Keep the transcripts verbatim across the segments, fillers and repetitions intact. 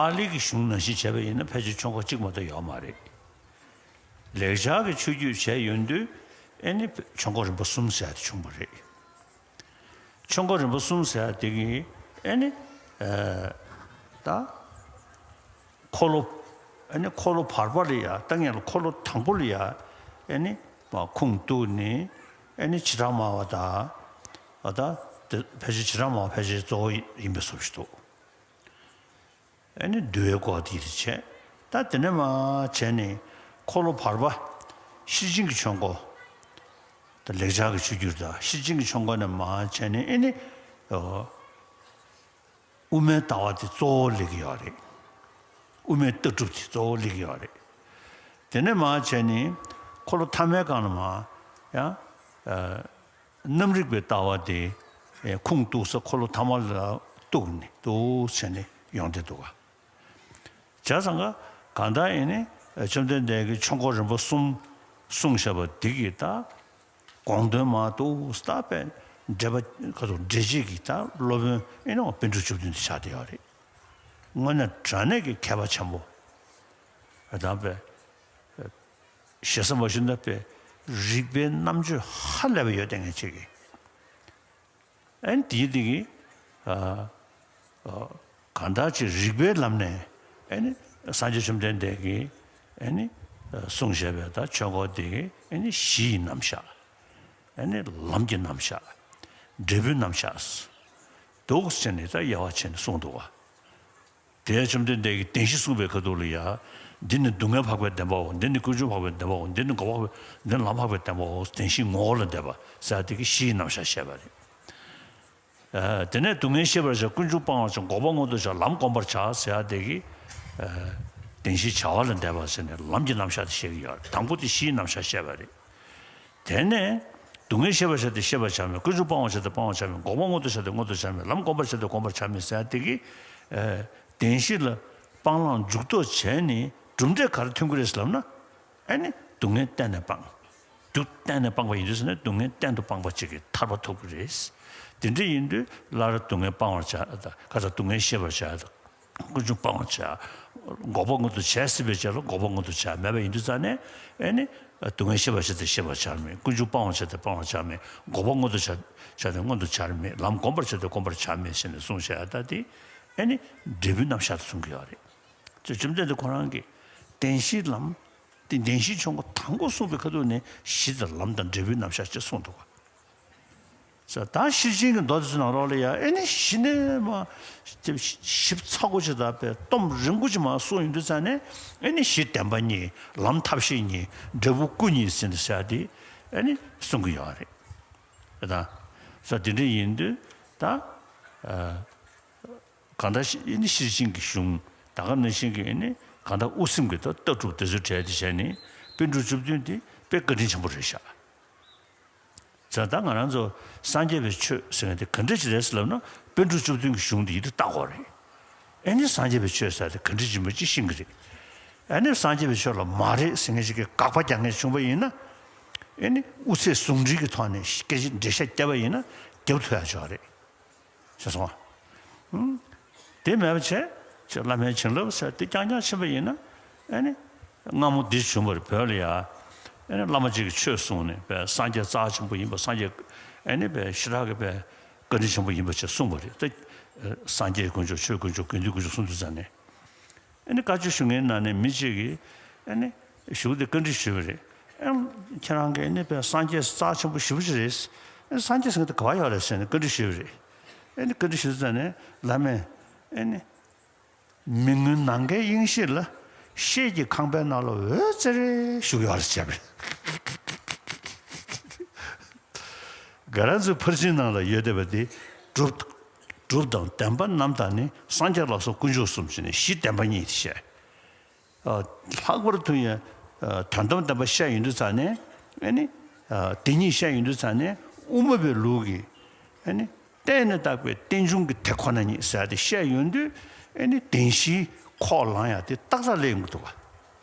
ཨ་ལི་གི་གཞུང་ནང་བཞིན་བྱས་པ་ཡིན་ན་ཕལ་ཆེར་ཆོས་འཁོར་གཅིག་མ་གཏོགས་ཡོད་མ་རེད། ལེགས་སྦྱར་གྱི་ཆོས་བརྒྱུད་བྱས་ཡོང་དུས་ཨེ་ནི་ཆོས་འཁོར་རིམ་པ་གསུམ་ཟེར་ཡ་དེ་བྱུང་བ་རེད། ཆོས་འཁོར་རིམ་པ་གསུམ་ཟེར་ཡ་དེ་གི་ཨེ་ནི་ཨ་ད་འཁོར་ལོ། ཨེ་ནི་འཁོར་ལོ་བར་པ་ལ་ཡ་ད་ངས་ལ་འཁོར་ལོ་དང་པོ་ལ་ཡ་ཨེ་ནི་མ་ཁུངས་གཏུགས་ནས་ཨེ་ནི་བྱེ་བྲག་སྨྲ་བ་དང་། ཨ་ད་དེ་ཕལ་ཆེར་བྱེ་བྲག་སྨྲ་བ་ཕལ་ཆེར་གཙོ་བོ་ཡིན་པའི་བཟོ་ཞིག་འདུག་ཨེ་ནི་འདུལ་བའི་སྐོར་དེ་བྱས། ད་དེ་ནས་མར་བྱས་ནས་འཁོར་ལོ་བར་པ་ཤེར་ཕྱིན་གྱི་ཆོས་འཁོར། ད་ལེགས་སྦྱར་གྱི་ཆོས་བརྒྱུད་དང་ཤེར་ཕྱིན་གྱི་ཆོས་འཁོར་ནས་མར་བྱས་ནས་ཨེ་ནི་ཨོ་དབུ་མའི་ལྟ་བ་དེ་གཙོ་བོ་སླེབས་ཀྱི་ཡོད་རེད། དབུ་མའི་ལྟ་གྲུབ་དེ་གཙོ་བོ་སླེབས་ཀྱི་ཡོད་རེད། དེ་ནས་མར་བྱས་ནས་འཁོར་ལོ་ཐ་མའི་སྒང་ལ་མར་ཡང་ཨ་རྣམ་རིག་པའི་ལྟ་བ་དེ་ཨེ་ཁུངས་གཏུགས་ས་འཁོར་ལོ་ཐ་མ་ལ་གཏུགས་ནས་འདུག་བྱས་ནས་ཡོང་བསྡད་འདུག་ག་བྱས་ཙང་ག་གང་ལྟར་ཨེ་ནི་བཅོམ་ལྡན་འདས་ཀྱིས་ཆོས་འཁོར་རིམ་པ་གསུམ་གསུངས་བཞག་པ་འདི་གི་ད་དགོངས་དོན་མར་འདུག་སེ་ད་དཔེ་འགྲེལ་པ་ག་ཚོད་འགྲེལ་བྱེད་ཀྱི་ད་སློབ་དཔོན་ཨེ་ནི་པཎ་གྲུབ་བཅུ་བདུན་དེ་ཆགས་བསྡད་ཡོད་རེད། དངོས་གནས་དྲང་གནས་ཀྱི་མཁས་པ་ཆེན་པོ། ད་དཔེ་ཞེ་ས་མ་ཞུ་ན་དཔེ་རིག་པའི་རྣམ་དཔྱོད་ཧ་ལས་པ་ཡོད་བསྡད་མཁན་ཅིག་གིས། ཨ་ནི་དེའི་དེ་གི་ཨ་ཨ་གང་ལྟར་ཅིག་རིག་པའི་ལམ་ནས་ཨ་ནི་སངས་རྒྱས་བཅོམ་ལྡན་འདས་ཀྱིས་ཨ་ནི་ཨ་གསུངས་བཞག་པའི་ད་ཆོས་འཁོར་དེ་གི་ཨ་ནི་གཞི་ཡི་རྣམ་གཞག་ཨ་ནི་ལམ་གྱི་རྣམ་གཞག་འབྲས་བུའི་རྣམ་གཞག་འདུག་ཟེར་ནས་ད་དབྱེ་བ་ཕྱེ་ནས་གསུངས་འདུག་བ། དེ་བཅོམ་ལྡན་འདས་ཀྱིས་བདེན་བཞི་གསུངས་པའི་ཁ་ཐུག་ལ་ཡ། འདི་ནི་སྡུག་བསྔལ་འཕགས་པའི་བདེན་པའོ། འདི་ནི་ཀུན་འབྱུང་འཕགས་པའི་བདེན་པའོ། འདི་ནི་འགོག་པ་འཕགས་པའི། འདི་ནི་ལམ་འཕགས་པའི་བདེན་པའོ། བདེན་བཞིའི་ངོ་བོ་ལ་འདས་པ་ཟེར་ཡ་དེ་གི་གཞིའི་རྣམ་གཞག་བཤད་པ་རེད། ཨ་དེ་ནས་སྡུག་བསྔལ་ཤེས་པར་བྱ། ཀུན་འབྱུང་སྤང་བར་བྱ། འགོག་པ་མངོན་དུ་བྱ། ལམ་བསྒོམ་པར་བྱ་ཟེར་ཡ་དེ་གི་ཨ་བདེན་བཞིའི་བྱ་བ་ལ་འདས་པ་ཟེར་ནས་ལམ་གྱི་རྣམ་གཞག་དེ་བཤད་ཀྱི་ཡོད་རེད། དང་པོ་དེ་གཞིའི་རྣམ་གཞག་བཤད་པ་རེད། དེ་ནས་སྡུག་བསྔལ་ཤེས་པར་བྱ་སྟེ་ཤེས་པར་བྱར་མེད། ཀུན་འབྱུང་སྤང་བར་བྱ་སྟེ་སྤང་བར་བྱར་མེད། འགོག་པ་མངོན་དུ་བྱ་སྟེ་མངོན་དུ་བྱར་མེད། ལམ་བསྒོམ་པར་བྱ་སྟེ་བསྒོམ་པར་བྱར་མེད་ཟེར་ཡ་དེ་གི་ཨ་བདེན་བཞི་ལ་སྤང་བླང་འཇུག་ལྡོག་བྱས་ནས་གྲུབ་འབྲས་ག་རེ་ཐོན་གྱི་རེད་ཟེར་ལབ་ན། ཨ་ནི་སྡུག་བསྔལ་གཏན་ནས་སྤངས། སྡུག་གཏན་ནས་སྤངས་པ་ཡིན་དུས་ཟེར་ན་སྡུག་བསྔལ་གཏན་དུ་སྤངས་པ་ཅིག་གི་ཐར་པ་ཐོབ་ཀྱི་རེད། དེ་འདྲ་ཡིན་དུས་སླར་སྡུག་བསྔལ་སྤང་བར་བྱ་དང་། ཁ་ཚ་སྡུག་བསྔལ་ཤེས་པར་བྱ་དང་། ཀུན་འབྱུང་སྤང་བར་བྱ། འགོག་པ་མངོན་དུ་བྱས་ཟིན་པའི་ཕྱིར་ལ་འགོག་པ་མངོན་དུ་བྱ་མེད་པ་ཡིན་དུས་ཙང་ནས། ཨེ་ནི། སྡུག་བསྔལ་ཤེས་པར་བྱ་སྟེ་ཤེས་པར་བྱར་མེད། ཀུན་འབྱུང་སྤང་བར་བྱ་སྟེ་སྤང་བར་བྱར་མེད། འགོག་པ་མངོན་དུ་བྱ་བྱ་སྟེ་མངོན་དུ་བྱར་མེད། ལམ་བསྒོམ་པར་བྱ་སྟེ་བསྒོམ་པར་བྱར་མེད་ཟེར་ནས་གསུངས་བཞག་ཡ་ད་དེ། ཨེ་ནི། འབྲས་བུའི་རྣམ་གཞག་ཏུ་གསུང་གི་ཡོད་རེད། ཅེས་བཅོམ་ལྡན་འདས་ཁོ་རང་གིས་བདེན་བཞིའི་ལམ། དེ་བདེན་བཞིའི་ཆོས་འཁོར་དང་པོ་གསུངས་པའི་ཁ་ཐུག་ནས་གཞི་དང་ལམ་དང་འབྲས་བུའི་རྣམ་གཞག་ཅེས་གསུངས་འདུག་ག་ས་ད་ཤེར་ཕྱིན་གྱི་མདོ་དེ་ཚོ་ནང་ལོགས་ལ་ཡང་ཨེ་ནི་གཞི་ནས་མ་ཞིབ་ཚགས་པོ་ཞིག་ད་དཔེ་སྡོམ་རིང་པོ་ཞིག་མ་གསུངས་ཡོང་དུས་ཙང་ནས། ཨེ་ནི་གཞི་བདེན་པ་གཉིས། ལམ་ཐབས་ཤེས་གཉིས། འབྲས་བུ་སྐུ་གཉིས་ཟེར་ནས་ཟེར་ཡ་དེ་ཨེ་ནི་གསུང་གི་ཡོད་རེད། ད་ས་དེ་འདྲ་ཡིན་དུས་ད་ཨ་གང་ལྟར་ཤི་ཨེ་ནི་ཤེར་ཕྱིན་གྱི་གཞུང་ད་ག་ནང་བཞིན་གྱི་ཨེ་ནི་གང་ལྟར་དབུ་སེམས་ཀྱི་ད་ལྟ་གྲུབ་དེ་ཚོའི་གྲས་དེ་བྱས་ནས་པཎ་གྲུབ་བཅུ་བདུན་དེ་དཔེ་བཀའ་དྲིན་ཆེན་པོ་རེད་ཤག་ས་ད་ང་རང་ཚོ་སངས་རྒྱས་པའི་ཆོས་ཟེར་མཁན་དེ་ག་འདྲ་ཅིག་རེད་ཟེར་ལབ་ན། པཎ་གྲུབ་བཅུ་བདུན་གྱི་གཞུང་དེ་ཡིད་དུ་བལྟ་དགོས་རེད། ཨེ་ནི་སངས་རྒྱས་པའི་ཆོས་ཟེར་དེ་ག་འདྲ་ཅིག་མ་ཅིག་ཤེས་ཀྱི་རེད། ཨེ་ནི་སངས་རྒྱས་པའི་ཆོས་ལ་མ་རེད་ཟེར་མཁན་ཞིག་གིས་དགག་པ་རྒྱག་མཁན་བྱུང་བ་ཡིན་ན། ཨེ་ནི་དབུ་ཚད་ཟུང་འབྲེལ་གྱི་ཐོག་ནས་སྐད་ཆ་འགྲེལ་བཤད་བརྒྱབ་པ་ཡིན་ན་རྒྱབ་ཐུབ་ཡག་ཅིག་རེད། ཤེས་སོང་ང་། ཨུམ། དེ་མེད་པ་བྱས། ཅིག་བླ་མའི་བྱིན་རླབས་ཟེར་དེ་རྐྱང་རྐྱང་ཕྱིན་པ་ཡིན་ན། ཨེ་ནི། སྔ་མོ་འདི་བྱུང་བ་རེད། བོད་ལ་ཡ། ཨེ་ནི་བླ་མ་གཅིག་གིས་ཆོས་གསུངས་ནས་དཔེ་སངས་རྒྱས་རྩ་ཆེན་པོ་ཡིན་པ། སངས་རྒྱས། ཨེ་ནི་དཔེ་ཞེ་དྲག་གི་དཔེ་བཀའ་དྲིན་ཆེན་པོ་ཡིན་པ་ཅིག་གསུངས་པ་རེད། དེ། སངས་རྒྱས་དཀོན་མཆོག་ཆོས་དཀོན་མཆོག་དགེ་འདུན་དཀོན་མཆོག་གསུངས་དུས་ཙང་ནས། ཨེ་ནི་བཀའ་ཆོས་ཞུ་མཁན་ནང་ནས་མི་གཅིག་གིས་ཨེ་ནི་ཞུ་སྟེ་བཀའ་འདྲི་ཞུས་པ་རེད། ཨེ་ཁྱེད་རང་གིས་ཨེ་ནི་དཔེ་སངས་རྒྱས་རྩ་ཆེན་པོ་ཞེ་པོ་ཅིག་རེད། ཨེ་སངས་རྒྱས་ཟེར་མཁན་དེ་ག་པར་ཡོད་རེད་ཟེར་ནས་བཀའ་འདྲི་ཞུས་པ་རེད། ཨེ་ནི་བཀའ་འདྲི་ཞུས་ཙང་ནས་བླ་མས་ཨེ་ནི། མི་མངོན་ནམ་མཁའི་དབྱིངས་ཤིག་ལ། ཤེལ་གྱི་ཁང་པའི་ནང་ལ་འོད་ཟེར་བཞུགས་ཡོད་རེད་ཟེར་བ་རེད། ང་རང་ཚོའི་ཕར་ཕྱིན་ནང་ལ་ཡོད་བསྡད་པ་དེ། གྲུབ། གྲུབ་དང་བདེན་པ་རྣམ་དག་ནི། སངས་རྒྱས་ལ་སོགས་དཀོན་མཆོག་གསུམ་ཟེར་ནས་གཞི་བདེན་པ་གཉིས་དེ་བཤད། ཨ། ལྷག་པར་དུ་ཡང་། ཨ། དོན་དམ་བདེན་པ་བཤད་ཡོང་དུས་ཙང་ནས། ཨ་ནི། ཨ། དེ་གཉིས་བཤད་ཡོང་དུས་ཙང་ནས་དབུ་མ་པའི་ལུགས་ཀྱི། ཨ་ནི། བརྟེན་ནས་བཏགས་པའི་རྟེན་འབྱུང་གི་དེ་ཁོ་ན་ཉིད་ཟེར་ཡ་དེ་བཤད་ཡོང་དུས། ཨ་ནི་བདེན་བཞིའི་ཁོག་ལངས་ཡ་དེ་ཏག་ཏག་སླེབས་ཡོང་གི་འདུག་ག་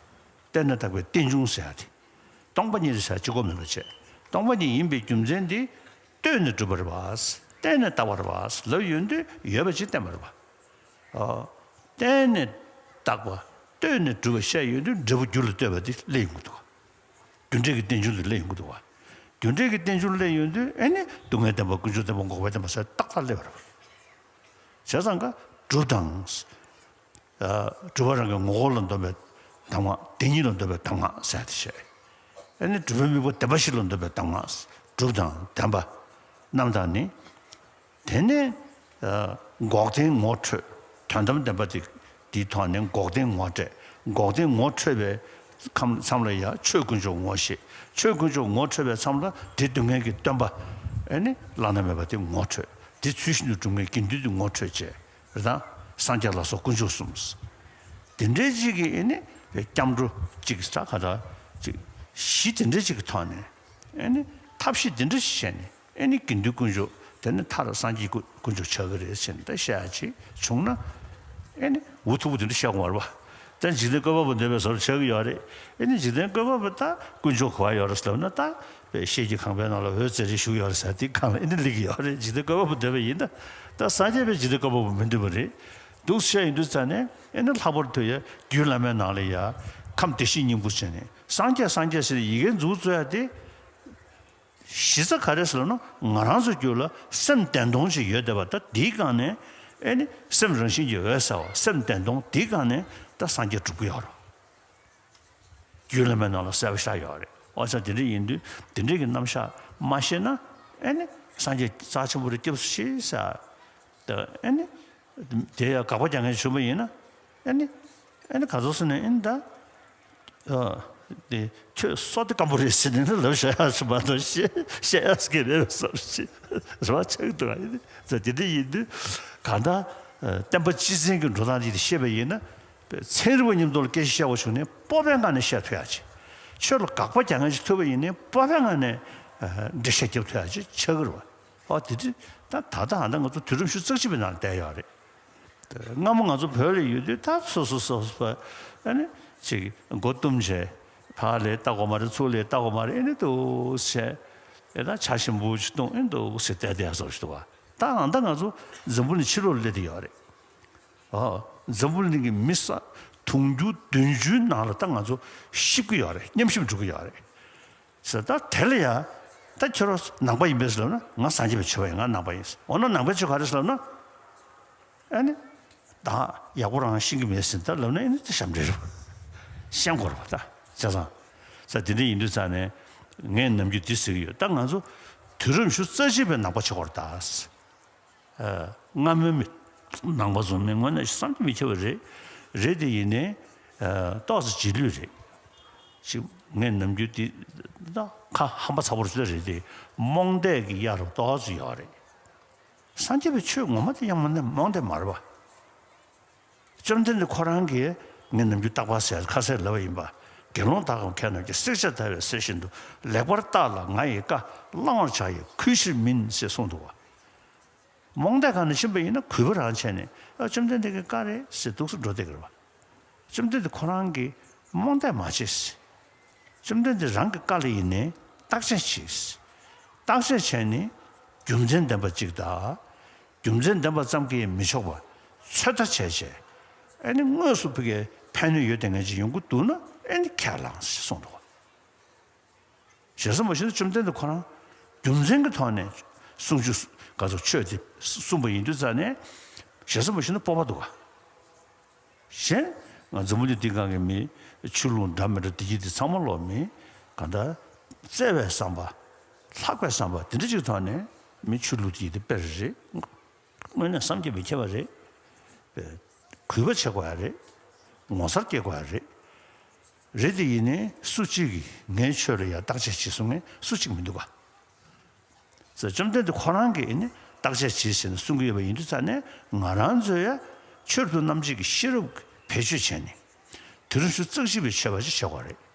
བརྟེན་ནས་བཏགས་པའི་རྟེན་འབྱུང་ཟེར་ཡ་དེ། སྟོང་པ་ཉིད་ཟེར་གཅིག་པོ་མིན་པ་བྱས། སྟོང་པ་ཉིད་ཡིན་པའི་རྒྱུ་མཚན་དེ། ལྟོས་ནས་གྲུབ་པ་རེད་པ། བརྟེན་ནས་བཏགས་པ་རེད་པ་ལབ་ཡོང་དུས་ཡོད་པ་ཅིག་བསྟན་པ་རེད་པ། ཨ། བརྟེན་ནས་ བཏགས་པ་ལྟོས་ནས་གྲུབ་པ་བཤད་ཡོང་དུས། འབྲས་བུ་རྒྱུ་ལ་ལྟོས་པ་དེ་སླེབས་ཡོང་གི་འདུག་བ། རྒྱུ་འབྲས་ཀྱི་རྟེན་འབྱུང་དེ་སླེབས་ཡོང་གི་འདུག་བ། རྒྱུ་འབྲས་ཀྱི་རྟེན་འབྱུང་སླེབས་ཡོང་དུས། ཨེ་ནི་སྡུག་བསྔལ་བདེན་པ། ཀུན་འབྱུང་བདེན་པ། འགོག་པའི་བདེན་པ་ཟེར་ཏག་ཏག་སླེབས་པ་རེད་བ། བྱས་ཙང་ཀ་སྒྲུབ་དང་། ཨ། སྒྲུབ་པ་རང་གི་ངོ་བོ་ལ་འདོམས་པའི་གདམས་ངག་དེ་ཉིད་ལ་འདོམས་པའི་གདམས་ངག་ཟེར་ཏེ་བཤད། ཨེ་ནི་སྒྲུབ་པའི་དམིགས་པ་བདེན་པ་བཞི་ལ་འདོམས་པའི་གདམས་ངག་སྒྲུབ་དང་བདེན་པ་རྣམ་དག་ནི། དེ་ནས། ཨ། འགོག་བདེན་ངོ་འཕྲོད། དོན་དམ་བདེན་པ་དེ་དེའི་ཐོག་ནས་འགོག་བདེན་ངོ་འཕྲོད། འགོག་བདེན་ངོ་འཕྲོད་པའི་ཁམས་མཚམས་ལ་ཡང་ཆོས་དཀོན་མཆོག་ངོ་ཤེས། ཆོས་དཀོན་མཆོག་ངོ་འཕྲོད་པའི་མཚམས་ལ་དེ་སྡུག་བསྔལ་གྱི་སྟོན་པ། ཨེ་ནི་བླ་ན་མེད་པ་དེ་ངོ་འཕྲོད། དེ་ཚུལ་བཞིན་དུ་སྒྲུབ་མཁན་དགེ་འདུན་དེ་ངོ་འཕྲོད་བྱས། རེད་དང་། སངས་རྒྱས་ལ་སོགས་དཀོན་མཆོག་གསུམ། དེ་འདྲའི་ཅིག་གི་ཨེ་ནི་སྐྱབས་འགྲོ་ཅིག་ས་ག་ད་ཅིག་གཞི་དེ་འདྲའི་ཅིག་གི་ཐོག་ནས། ཨེ་ནི་ཐབས་ཤེས་དེ་འདྲ་ཞིག་བྱས་ནས། ཨེ་ནི་དགེ་འདུན་དཀོན་མཆོག་དེ་ནི་མཐར་སངས་རྒྱས་དཀོན་མཆོག་ཆགས་ཀྱི་རེད་ཟེར་ནས་ད་བཤད་ཡ་ཅིག་བྱུང་ན། ཨེ་ནི་འུ་ཐུག་པོ་དེ་འདྲ་བཤད་དགོས་པ་རེད་པ། ད་འཇིག་རྟེན་བཀོད་པ་པོ་འདོད་པའི་བཟོ་འདྲ་ཆགས་ཀྱི་ཡོད་རེད། ཨེ་ནི་འཇིག་རྟེན་བཀོད་པ་པོ་ད་དཀོན་མཆོག་ག་པར་ཡོད་རེད་ཟེར་ལབ་ན། ད་པའི་ཤེལ་གྱི་ཁང་པའི་ནང་ལ་འོད་ཟེར་རེ་བཞུགས་ཡོད་རེད་ཟེར། དེ་གང་ལ་ཨེ་ནི་སླེབས་ཀྱི་ཡོད་རེད། འཇིག་རྟེན་བཀོད་པ་པོ་འདོད་པ་ཡིན་ན། ད་སངས་རྒྱས་པའི་འཇིག་རྟེན་བཀོད་པ་པོ་མི་འདོད་པ་རེད། འདུག་བཤད་ཡིན་དུས་ཙ་ནས། ཨེ་ནི་ལྷག་པར་དུ་ཡ་རྒྱུད་བླ་མའི་ནང་ལ་ཡ་ཁམས་བདེ་གཤེགས་སྙིང་པོ་བྱས་ནས། སངས་རྒྱས་སངས་རྒྱས་ཟེར་ཡི་གེ་མཛུབ་བཙུགས་ཡ་དེ། གཞི་རྩ་ག་རེ་ཟེར་ལབ་ན། ང་རང་ཚོའི་རྒྱུད་ལ་སེམས་བདེན་སྟོང་ཅིག་ཡོད་བསྡད་པ། ད་དེའི་སྒང་ནས། ཨེ་ནི་སེམས་རང་བཞིན་གྱིས་འོད་གསལ་བ། སེམས་བདེན་སྟོང་དེའི་སྒང་ནས་ད་སངས་རྒྱས་སྒྲུབ་ཀྱི་ཡོད་རེད། རྒྱུད་བླ་མའི་ནང་ལ་གསལ་པོ་ཤར་ཡོད་རེད། འོ་ཙང་དེ་འདྲ་ཡིན་དུས། དེ་འདྲའི་གི་རྣམ་གཞག་མ་ཤེས་ན། ཨེ་ནི་སངས་རྒྱས་རྩ་ཆེན་པོ་རེ་སྐྱབས་སུ་མཆི་ཟེར། ད་ཨེ་ནི་དེ་ཡང་དགག་པ་རྒྱག་མཁན་བྱུང་བ་ཡིན་ན། ཨེ་ནི་ཨེ་ནི་ག་ཚོད་ཟེར་ན། ཨེ་ནི་ད། ཨ། དེ་ཁྱོད་སོ་དེ་སྐམ་པོ་རེད་ཟེར་ནས་ལབ་བཞག་ཡ་ཞིག་མ་གཏོགས། བཤད་བཤད་ཡ་ཟེར་གི་མེད་པའི་བཟོ་འདྲ་ཞིག་རེད་པ། ཆགས་འདུག་ཨ། ཡིན་ཙང་དེ་འདྲ་ཡིན་དུས། གང་ལྟར། ཨ། བསྟན་པ་སྤྱི་མཚན་གྱི་འགྲོ་སྟངས་འདི་དེ་ཤེས་པ་ཡིན་ན། ཚན་རིག་པ་མཉམ་དུ་ལ་སྐད་ཆ་བཤད་པ་བྱུང་ནས་སྤོབས་པའི་ངང་ནས་བཤད་ཐུབ་ཡ་ཅིག་ཁྱོད་ལ་དགག་པ་རྒྱག་མཁན་ཞིག་ཐུག་པ་ཡིན་ནའི་སྤོབས་པའི་ངང་ནས། ཨ། འགྲེལ་བཤད་རྒྱབ་ཐུབ་ཡ་ཅིག་ཆགས་ཀྱི་རེད་པ། ཨ། དེ་དུས་ད་ད་ལྟ་ཨ་ད་ང་ཚོ་དུས་རབས་ཉི་ཤུ་རྩ་གཅིག་པའི་ནང་བསྡད་ཡོད་རེད། སྔ་མོ་ང་ཚོ་བོད་ལ་ཡོད་དུས། ད་སོ་སོ་སོ་སོ། ཨ་ནི་ཅིག་མགོ་བཏུམས་བྱས། ཕར་ལ་ལྟ་དགོས་མ་རེད། ཚུར་ལ་ལྟ་དགོས་མ་རེད། ཨེ་ནི་འདུག་བྱས། ཨེ་ད་ཇ་ཞིམ་པོ་ཞིག་བཏུང་། ཨེ་འདུག་བྱས་བསྡད་བསྡད་ཡ་བཟོ་ཞིག་འདུག་པ། ད་ཨ་ད་ང་ཚོ་འཛམ་བུ་གླིང་ཕྱི་ལོགས་ལ་སླེབས་བསྡད་ཡོད་རེད། ཨོ། འཛམ་བུ་གླིང་གི་མི་ས་དུང་ཕྱུར་བདུན་ཅུའི་ནང་ལ་ད་ང་ཚོ་གཤིབ་ཀྱི་ཡོད་རེད། མཉམ་གཤིབ་འགྲོ་གི་ཡོད་རེད། ཟེར། ད་དེ་ལ་ཡ། ད་ཁྱོད་རང་ནང་པ་ཡིན་པས་ཟེར་ལབ་ན། ང་སངས་རྒྱས་པའི་ཆོས་པ་ཡིན། ང་ནང་པ་ཡིན། འོ་ན་ནང་པའི་ཆོས་ག་རེ་ཟེར་ལབ་ན། ཨ་ནི་ད་ཡག་པོ་རང་ཤེས་ཀྱི་མེད་ཟེར་ད་ལབ་ན། ཨ་ནི་དེ་ཞབས་འདྲེན་རེད་པ། ཤེས་དགོས་རེད་པ། ད་བྱས་ཙང་། ས་དེ་འདྲ་ཡིན་དུས་ཙ་ནས་ངས་ནམ་རྒྱུན་འདི་ཟེར་གྱི་ཡོད། ད་ང་ཚོ་དུས་རབས་ཉི་ཤུ་རྩ་གཅིག་པའི་ནང་པ་ཆགས་པ་རེད་ད། ཨ། སྔ་མོའི་མི་ནང་པ་ཚོ་མི་དངོས་གནས་བསམ་གྱིས་མི་ཁྱབ་པ་རེད། རེད་དེ་ཡིན་ནའི། ཨ། ཏོག་ཙམ་རྗེས་ལུས་རེད། ཅིག་ངས་ནམ་རྒྱུན་འདི་ད་ཁ་ཧམ་པ་ཚ་པོ་རེད་དེ། རྨོངས་དད་ཀྱི་གཡའ་རུ་ཏོག་ཙམ་ཡོད་རེད། སངས་རྒྱས་པའི་ཆོས་ངོ་མ་དེ་ཡང་མ་ནས་རྨོངས་དད་མ་རེད་པ། བཅོམ་ལྡན་འདས་ཁོ་རང་གིས། ངས་ནམ་རྒྱུན་རྟག་པར་ཟེར་ཁ་གསལ་ལབ་པ་ཡིན་པ། དགེ་སློང་དག་གམ་མཁས་རྣམས་ཀྱིས། བསྲེག་བཅད་བརྡར་བའི་གསེར་བཞིན་དུ། ལེགས་པར་བརྟགས་ལ་ང་ཡི་བཀའ། བླང་བར་བྱ་ཡི་གུས་ཕྱིར་མིན། ཞེས་གསུངས་འདུག་པ། རྨོངས་དད་སྒང་ནས་ཕྱིན་པ་ཡིན་ན་གུས་པ་རང་བྱས་ནས། ཨ། བཅོམ་ལྡན་འདས་ཀྱི་བཀའ་རེད་ཟེར་འདུག་སེ་འགྲོ་བསྡད་ཀྱི་རེད་པ། བཅོམ་ལྡན་འདས་ཁོ་རང་གིས་རྨོངས་དད་མ་བྱེད་ཟེར། བཅོམ་ལྡན་འདས་རང་གི་བཀའ་ལ་ཡིན་ནའི་བརྟག་དཔྱད་བྱེད་ཟེར། བརྟག་དཔྱད་བྱས་ནས་རྒྱུ་མཚན་ལྡན་པ་གཅིག་དང་། རྒྱུ་མཚན་ལྡན་པ་ཙམ་གྱིས་མི་ཆོག་པ། ཚོད་ལྟ་བྱས་བྱས། ཨ་ནི་དངོས་སུ་ཕ་གིའི་ཕན་ནུས་ཡོད་བསྡད་མཁན་ཅིག་ཡོང་གི་འདུག་ན། ཨ་ནི་ཁས་བླངས་ཟེར་གསུངས་འདུག་པ། ཞེ་ས་མ་ཞུ་ན་བཅོམ་ལྡན་འདས་ཁོ་རང་རྒྱུ་མཚན་གྱི་ཐོག་ནས་གསུང་ཆོས་ག་ཚོད་ཆོས་དེ་གསུངས་པ་ཡིན་དུས་ཙ་ནས། ཞེ་ས་མ་ཞུ་ན་སྤོབས་པ་འདུག་ག། གཞན་ང་འཛམ་བུ་གླིང་འདི་སྒང་གི་མི་ཆོས་ལུགས་འདྲ་མི་འདྲ་འདི་གྱི་འདི་ཚང་མ་ལོག་མི་གང་ལྟར་བརྩེ་བའི་བསམ་པ། ལྷག་པའི་བསམ་པ་དེ་འདྲ་ཅིག་ཐོག་ནས་མི་ཆོས་ལུགས་འདི་འདི་སྤེལ་རེད། དངོས་གནས་བསམ་གྱིས་མི་ཁྱབ་པ་རེད། གུས་པ་བྱེད་དགོས་ཡ་རེད། ངོ་མཚར་སྐྱེ་དགོས་ཡ་རེད། རེད་དེ་ཡིན་ནའི་སུ་གཅིག་གིས་ངའི་ཆོས་ལ་ཡ་བརྟག་དཔྱད་བྱེད་གསུང་མཁན་སུ་གཅིག་མི་འདུག་ག། ཟེར། བཅོམ་ལྡན་འདས་ཁོ་རང་གིས་ནི་བརྟག་དཔྱད་བྱེད་ཟེར་ནས་གསུང་གི་ཡོད་པ་ཡིན་དུས་ཙ་ནས། ང་རང་ཚོས་ཡ་ཆོས་དང་རྣམ་འབྱེད་ཀྱི་ཤེས་རབ་བེད་སྤྱོད་བྱས་ནས་དུས་རབས་ཉི་ཤུ་རྩ་གཅིག་པའི་ཆོས་པ་ཅིག་བྱེད་དགོས་རེད།